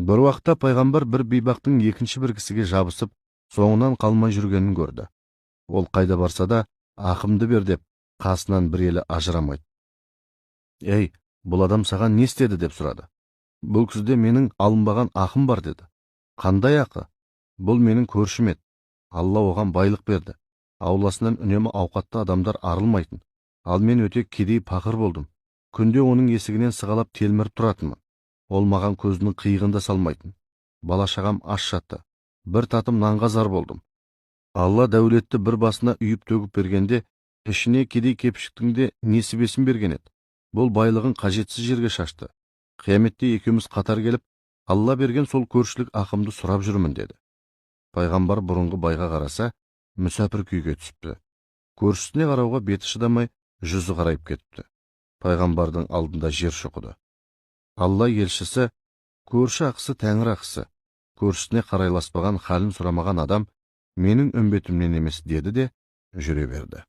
Бір уақытта пайғамбар бір бейбақтың екінші бір кісіге жабысып, соңынан қалмай жүргенін көрді. Ол қайда барса да, ақымды бер деп, қасынан бір елі ажырамайды. Ей, бұл адам саған не істеді деп сұрады. Бұл кісіде менің алынбаған ақым бар деді. Қандай ақы? Бұл менің көршім еді. Алла оған байлық берді. Ауласынан үнемі ауқатты адамдар арылмайтын. Ал мен өте кедей пақыр болдым. Күнде оның есігінен сығалап телміріп тұратынмын. Ол маған көзінің қиығын да салмайтын. Бала-шағам аш жатты. Бір татым нанға зар болдым. Алла дәулетті бір басына үйіп төгіп бергенде, ішіне кедей кепшіктің де несібесін берген еді. Бұл байлығын қажетсіз жерге шашты. Қияметте екеуміз қатар келіп, Алла берген сол көршілік ақымды сұрап жүрмін деді. Пайғамбар бұрынғы байға қараса, мүсәпір күйге түсіпті. Көршісіне қарауға беті шыдамай, жүзі қарайып кетіпті. Пайғамбардың алдында жер шұқыды. Алла елшісі, көрші ақысы тәңір ақысы, көршісіне қарайласпаған, халін сұрамаған адам менің үмбетімнен емес деді де жүре берді.